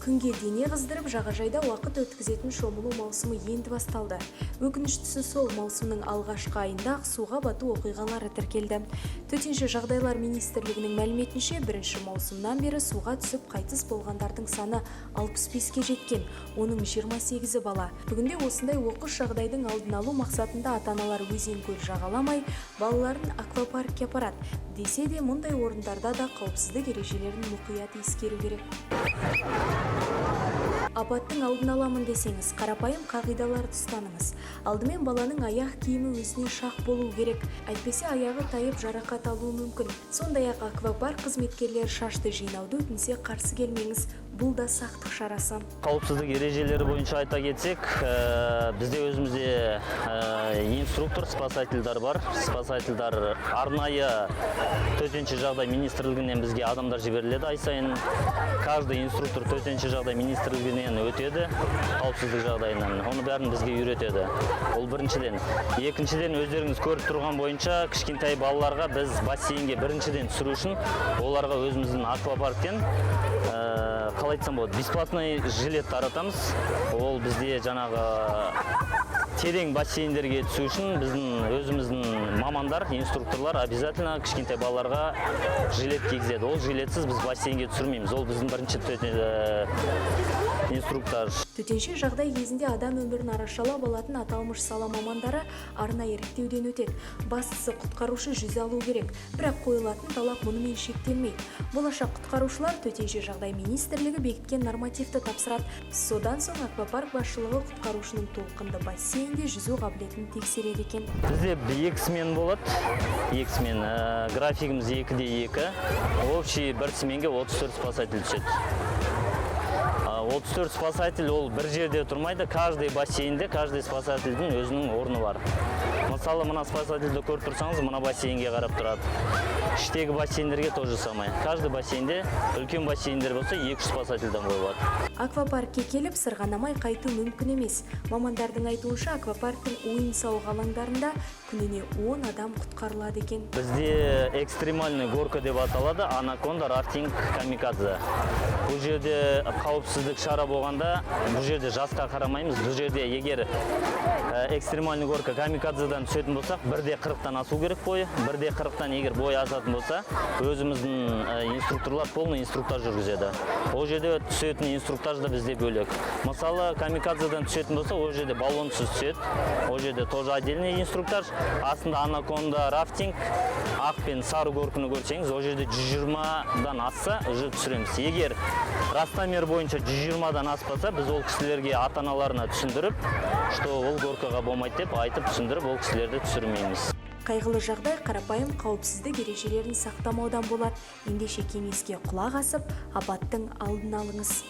Күнге дене қыздырып, жағажайда уақыт өткізетін шомылу маусымы енді басталды. Өкініштісі сол, маусымның алғашқы айында ақ суға бату оқиғалары тіркелді. Төтенше жағдайлар министрлігінің мәліметінше, 1 маусымнан бері суға түсіп қайтыс болғандардың саны 65-ке жеткен, оның 28-і бала. Бүгінде осындай оқыс жағдайдың алдын алу мақсатында ата-аналар өзен, көл жағаламай, балаларын аквапаркке апарады. Десе де, мұндай орындарда да қауіпсіздік ережелерін мұқият ескеру керек. Апаттың алдын аламын десеңіз, қарапайым қағидаларды ұстаныңыз. Алдымен баланың аяқ киімі өзіне шақ болу керек, әйтпесе аяғы тайып, жарақат алуы мүмкін. Сондай ақ аквапарк қызметкерлері шашты жинауды өтінсе, қарсы келмеңіз, бұл да сақтық шарасы. Қауіпсіздік ережелері бойынша айта кетсек, бізде өзімізде инструктор, спасательдар бар. Спасательдар арнайы Төтенше жағдай министрлігінен бізге адамдар жіберіледі ай сайын. Каждый инструктор Төтенше жағдай министрлігінен өтеді, қауіпсіздік жағдайынан. Оны бәрін бізге үйретеді. Ол біріншіден. Екіншіден, өздеріңіз көріп тұрған бойынша, кішкентай балаларға біз бассейнге біріншіден түсіру үшін оларға өзіміздің аквапарктен, қалай айтсам болады, бесплатный жилет таратамыз. Ол бізде жаңағы терең бассейндерге түсу үшін біздің өзіміздің мамандар, инструкторлар обязательно кішкентай балаларға жилет кигізеді. Ол жилетсіз біз бассейнге түсірмейміз. Ол біздің бірінші инструктаж. Төтенше жағдай кезінде адам өмірін арашалап алатын аталмыш сала мамандары арнайы іріктеуден өтеді. Бастысы, құтқарушы жүзе алу керек. Бірақ қойылатын талап мұнымен шектелмейді. Болашақ құтқарушылар Төтенше жағдай министрлігі бекіткен нормативті тапсырады. Содан соң аквапарк басшылығы құтқарушының толқынды бассейнде жүзу қабілетін тексереді екен. Бізде екі смена болады, екі смена. Графигіміз 2 де 2. Общий бір сменге 34 спасатель түседі. 34 спасатель ол бір жерде тұрмайды. Каждый бассейнде каждый спасательдің өзінің орны бар. Мысалы, мына спасательді көріп тұрсаңыз, мына бассейнге қарап тұрады. Іштегі бассейндерге то же самое. Каждый бассейнде, үлкен бассейндер болса, 2-3 спасательден қойылады. Аквапаркке келіп, сырғанамай қайту мүмкін емес. Мамандардың айтуынша, аквапарктің ойын сауық алаңдарында күніне 10 адам құтқарылады екен. Бізде экстремальный горка деп аталады, анаконда, рафтинг, камикадзе. Бұл жерде қауіпсіздік шара болғанда, бұл жерде жасқа қарамаймыз. Бұл жерде егер экстремальный горка, камикадзедан түсетін болсақ, 1 де 40-тан асу керек бойы. 1 де 40-тан егер бойы асатын болса, өзіміздің инструкторлар полный инструктаж жүргізеді. Ол жерде түсетін инструктаж да бізде бөлек. Мысалы, камикадзедан түсетін болса, ол жерде баллонсыз түседі. Ол жерде тоже отдельный инструктаж. Астында анаконда, рафтинг, ақ пен сары горканы көрсеңіз, ол жерде 120-дан асса, уже түсіреміз. Егер ростомер бойынша 120-дан аспаса, біз ол кісілерге, ата аналарына түсіндіріп, что ол горкаға болмайды деп айтып, түсіндіріп, ол кісілерді түсірмейміз. Қайғылы жағдай қарапайым қауіпсіздік ережелерін сақтамаудан болады. Ендеше кеңеске құлақ асып, апаттың алдын алыңыз.